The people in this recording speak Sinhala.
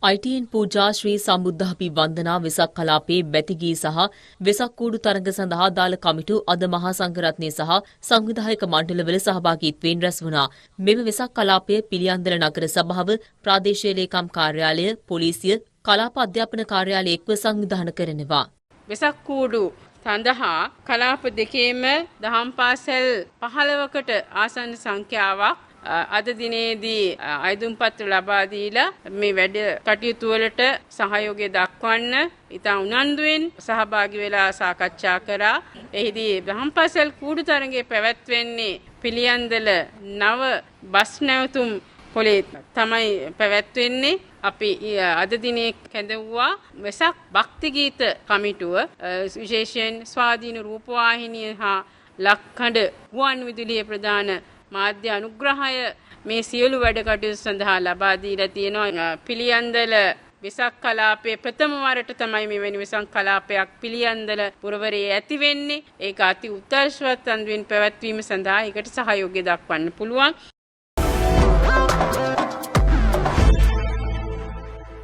ITN පූජා ශ්‍රී සම්බුද්ධාභි වන්දනා වෙසක් කලාපයේ බැතිගී සහ වෙසක් කූඩු තරඟ සඳහා අදාළ කමිටු අද මහා සංඝරත්නය සහ සංවිධායක මණ්ඩලවල සහභාගීත්වයෙන් රැස් වුණා. මෙම වෙසක් කලාපය පිළියන්දල නගර සභාව, ප්‍රාදේශීය ලේකම් කාර්යාලය, පොලිසිය, කලාප අධ්‍යාපන කාර්යාලය එක්ව සංවිධාන කරනවා. වෙසක් කූඩු සඳහා කලාප දෙකේම දහම් පාසල් 15කට ආසන්න සංඛ්‍යාවක් අද දිනේදී අයදුම් පත්‍ර ලබා දීලා මේ වැඩ කටයුතු වලට සහයෝගය දක්වන්න ඉතා උනන්දුවෙන් සහභාගී වෙලා සාකච්ඡා කරා. එහිදී දහම් පාසල් කූඩු තරඟය පැවැත්වෙන්නේ පිළියන්දල නව බස් නැවතුම් පොලේ තමයි පැවැත්වෙන්නේ. අපි අද දිනේ කැඳවුවා වෙසක් භක්ති ගීත කමිටුව, විශේෂයෙන් ස්වාධීන රූපවාහිනිය හා ලක්කඩ ගුවන් විදුලියේ ප්‍රධාන මාධ්‍ය අනුග්‍රහය මේ සියලු වැඩ කටයුතු සඳහා ලබා දීලා තියෙනවා. පිළියන්දල වෙසක් කලාපයේ ප්‍රථම වරට තමයි මෙවැනි වෙසක් කලාපයක් පිළියන්දල පුරවරයේ ඇති වෙන්නේ. ඒක අති උත්කර්ෂවත් අන්දමින් පැවැත්වීම සඳහා ඒකට සහයෝගය දක්වන්න පුළුවන්.